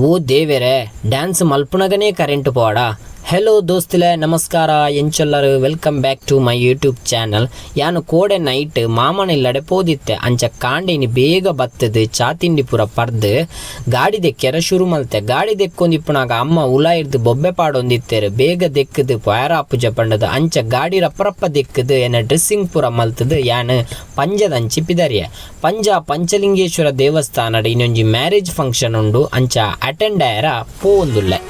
ಓ ದೇವೆರೆ, dance ಮಲ್ಪುನಗನೇ current ಪೋಡ. Hello ದೋಸ್ತುಲೆ, ನಮಸ್ಕಾರ, ಎಂಚೊಲ್ಲರು? Welcome back to my YouTube channel. ಯಾನು ಕೋಡೆ ನೈಟ್ ಮಾಮನ ಇಲ್ಲಡೆ ಪೋದಿತ್ತೆ. ಅಂಚ ಕಾಂಡೆ ಬೇಗ ಬತ್ತದು, ಚಾ ತಿಂಡಿ ಪೂರ ಪರ್ದು ಗಾಡಿ ದೆಕ್ಕೆರ ಶುರು ಮಲ್ತೆ. ಗಾಡಿ ದೆಕ್ಕೊಂದಿಪ್ಪುನಾಗ ಅಮ್ಮ ಉಲಾಯಿರ್ದು ಬೊಬ್ಬೆ ಪಾಡೊಂದಿತ್ತೇರು, ಬೇಗ ದೆಕ್ಕದು ಪೋಯರ ಪೂಜೆ ಪಂಡದು. ಅಂಚ ಗಾಡಿ ರಪ್ಪರಪ್ಪ ದೆಕ್ಕದು, ಎನ್ನ ಡ್ರೆಸ್ಸಿಂಗ್ ಪೂರ ಮಲ್ತದು ಯಾನು ಪಂಜದಂಚಿ ಪಿದರಿಯ. ಪಂಜ ಪಂಚಲಿಂಗೇಶ್ವರ ದೇವಸ್ಥಾನಡ್ ಇನ್ನೊಂಜಿ ಮ್ಯಾರೇಜ್ ಫಂಕ್ಷನ್ ಉಂಡು, ಅಂಚ ಅಟೆಂಡ್ ಆಯರ ಪೋವೊಂದುಲ್ಲೆ.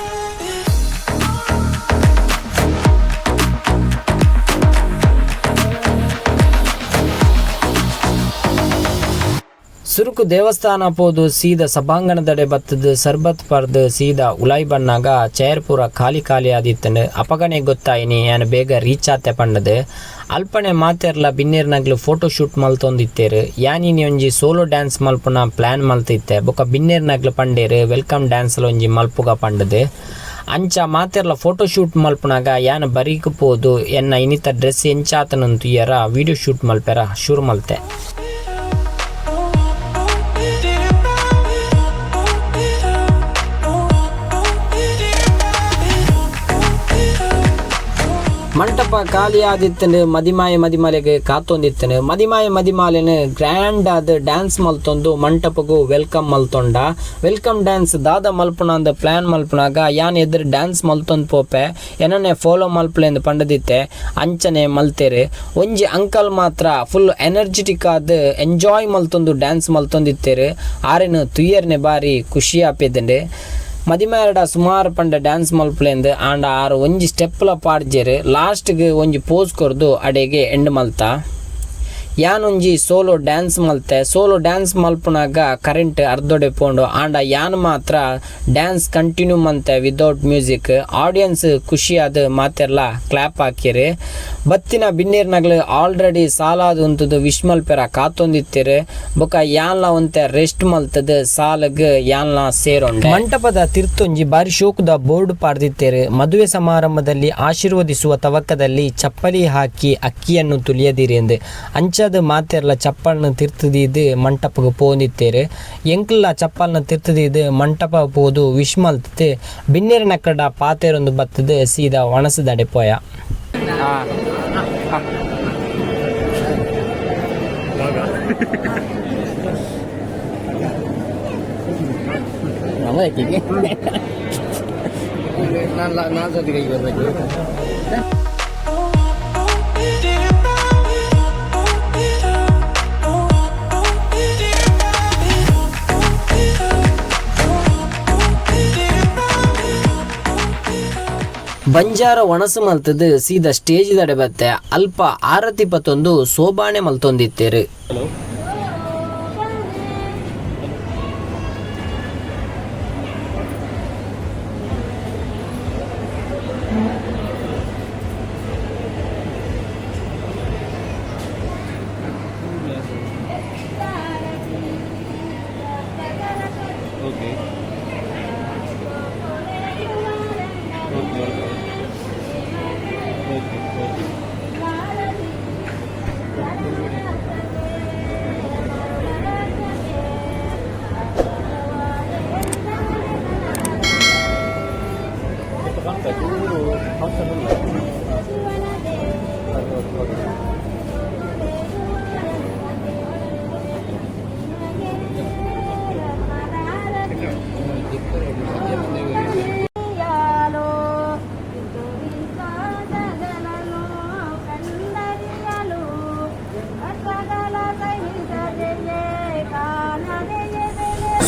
ಸುರುಕು ದೇವಸ್ಥಾನ ಪೋದು ಸೀದಾ ಸಭಾಂಗಣದಡೆ ಬತ್ತದು, ಸರ್ಬತ್ ಪರ್ದು ಸೀದಾ ಉಲಾಯಿ ಬನ್ನಾಗ ಚೇರ್ ಪೂರ ಖಾಲಿ ಖಾಲಿ ಆದಿತ್ತನು. ಅಪಗನೆ ಗೊತ್ತಾಯಿನಿ ಯಾನು ಬೇಗ ರೀಚ್ ಆತೆ ಪಂಡದು. ಅಲ್ಪನೆ ಮಾತೆರ್ಲ ಬಿನ್ನೇರ್ನಗ್ಲು ಫೋಟೋ ಶೂಟ್ ಮಲ್ತೊಂದಿತ್ತೇರು. ಯಾನಿನಿ ಒಂಜಿ ಸೋಲೋ ಡ್ಯಾನ್ಸ್ ಮಲ್ಪುನ ಪ್ಲಾನ್ ಮಲ್ತಿತ್ತೆ. ಬೊಕ ಬಿನ್ನೇರ್ನಗ್ಲು ಪಂಡೇರು, welcome dance ಒಂಜಿ ಮಲ್ಪುಗ ಪಂಡದು. ಅಂಚ ಮಾತೆರ್ಲ ಫೋಟೋ ಶೂಟ್ ಮಲ್ಪುನಾಗ ಯಾನ್ ಬರೀಕ್ ಪೋದು ಎನ್ನ ಇನಿತ ಡ್ರೆಸ್ ಎಂಚಾತನಂತು ಯರ ವಿಡಿಯೋ ಶೂಟ್ ಮಲ್ಪೆರ ಶುರು ಮಲ್ತೆ. ಮಂಟಪ ಖಾಲಿ ಆದಿತ್ತನು, ಮದಿಮಾಯ ಮದಿಮಾಲೆಗೆ ಕಾತೊಂದಿತ್ತನು. ಮದಿಮಾಯ ಮದಿಮಾಲೆನ ಗ್ರ್ಯಾಂಡ್ ಆದ್ ಡ್ಯಾನ್ಸ್ ಮಲ್ತೊಂದು ಮಂಟಪಗು welcome ಮಲ್ತೊಂಡ. Welcome dance ದಾದ ಮಲ್ಪುನ ಅಂದ್ ಪ್ಲಾನ್ ಮಲ್ಪುನಾಗ ಯಾನ್ ಎದುರು ಡ್ಯಾನ್ಸ್ ಮಲ್ತೊಂದು ಪೋಪೆ, ಎನನೆ ಫಾಲೋ ಮಲ್ಪುಲೆಂದು ಪಂಡದಿತ್ತೆ. ಅಂಚನೆ ಮಲ್ತೇರು. ಒಂಜಿ ಅಂಕಲ್ ಮಾತ್ರ ಫುಲ್ ಎನರ್ಜೆಟಿಕ್ ಆದ್ ಎಂಜಾಯ್ ಮಲ್ತೊಂದು ಡ್ಯಾನ್ಸ್ ಮಲ್ತೊಂದಿತ್ತೇರು. ಆರೆನು ತುಯ್ಯರ್ನೆ ಬಾರಿ ಖುಷಿ ಆಪೆದಂಡೆ. ಮದಿಮಾಯಡ ಸುಮಾರು ಪಂಡ ಡ್ಯಾನ್ಸ್ ಮಲ್ಪುಲೆಂದು, ಆಂಡ ಆರು ಒಂಜಿ ಸ್ಟೆಪ್ಲ ಪಾಡ್ಜೆರ್. ಲಾಸ್ಟ್ಗೆ ಒಂಜಿ ಪೋಸ್ ಕೊರ್ದು ಅಡೆಗೆ ಎಂಡ್ ಮಲ್ತ. ಯಾನೊಂಜಿ ಸೋಲೋ ಡ್ಯಾನ್ಸ್ ಮಲ್ತೆ. ಸೋಲೋ ಡ್ಯಾನ್ಸ್ ಮಲ್ಪುನಾಗ ಕರೆಂಟ್ ಅರ್ಧೊಡೆ ಪೋಂಡು. ಆಂಡ ಯಾನ್ ಮಾತ್ರ ಡ್ಯಾನ್ಸ್ ಕಂಟಿನ್ಯೂ ಮಂತೆ without music. Audience ಖುಷಿಯಾದ ಮಾತೆರ್ಲ ಕ್ಲಾಪ್ ಹಾಕಿರಿ. ಬತ್ತಿನ ಬಿನ್ನೇರ್ನಗ್ಲು ಆಲ್ರೆಡಿ ಸಾಲಾದ್ ಉಂತುದು ವಿಶ್ ಮಲ್ಪೆರ ಕಾತೊಂದಿತ್ತೆರ್. ಬೊಕ ಯಾನ್ಲ ಒಂತೆ ರೆಸ್ಟ್ ಮಲ್ತದು ಸಾಲಗ್ ಯಾನ್ಲ ಸೇರೊಂಡೆ. ಮಂಟಪದ ತಿರ್ತೊಂಜಿ ಬಾರಿ ಶೋಕುದ ಬೋರ್ಡ್ ಪಾಡ್ದಿತ್ತೆರ್. ಮದುವೆ ಸಮಾರಂಭದಲ್ಲಿ ಆಶೀರ್ವದಿಸುವ ತವಕದಲ್ಲಿ ಚಪ್ಪಲಿ ಹಾಕಿ ಅಕ್ಕಿಯನ್ನು ತುಳಿಯದಿರಿ ಎಂದು. ಅಂಚಾದ ಮಾತೆರ್ಲ ಚಪ್ಪಲ್ನ ತಿರ್ತದೀದು ಮಂಟಪಗ್ ಪೋಂದಿತ್ತೇರು. ಎಂಕ್ಲ ಚಪ್ಪಲ್ನ ತಿರ್ತದೀದು ಮಂಟಪ ಪೋದು ವಿಶ್ ಮಲ್ತದು ಬಿನ್ನೇರ್ನಕಡ ಪಾತೆರೊಂದು ಬತ್ತದು ಸೀದಾ ಒಣಸದಡೆ ಪೋಯ. ನಾನು ಸತಿ ಕೈ ಬರ್ಬೇಕು. ಬಂಜಾರ ಒಣಸು ಮಲ್ತದು ಸೀದಾ ಸ್ಟೇಜ್ ದಡೆ ಬತ್ತೆ. ಅಲ್ಪ ಆರತಿ ಪತ್ತೊಂದು ಸೋಬಾಣೆ ಮಲ್ತೊಂದಿತ್ತೇರು. Hello. Okay okay okay okay okay. Function ಇಲ್ಲ. Okay okay.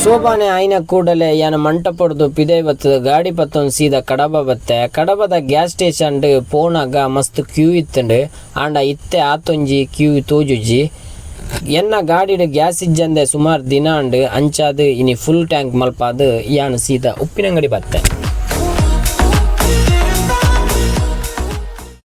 ಸೋಬಾನೆ ಆಯ್ನ ಕೂಡಲೇ ಯಾನ ಮಂಟಪಡ್ದು ಪಿದೈ ಬತ್ತದ ಗಾಡಿ ಪತ್ತೊಂದು ಸೀದಾ ಕಡಬ ಬತ್ತೆ. ಕಡಬದ ಗ್ಯಾಸ್ ಸ್ಟೇಷನ್ ಪೋನಾಗ ಮಸ್ತ್ ಕ್ಯೂ ಇತ್ತಂಡು. ಆಂಡ ಇತ್ತೆ ಆತೊಂಜಿ ಕ್ಯೂ ತೋಜುಜಿ. ಎನ್ನ ಗಾಡಿಡ್ ಗ್ಯಾಸ್ ಇಜ್ಜಂದೆ ಸುಮಾರು ದಿನ ಅಂಡ್. ಅಂಚಾದ್ ಇನಿ ಫುಲ್ ಟ್ಯಾಂಕ್ ಮಲ್ಪಾದ್ ಯಾನ್ ಸೀದಾ ಉಪ್ಪಿನಂಗಡಿ ಬತ್ತೆ.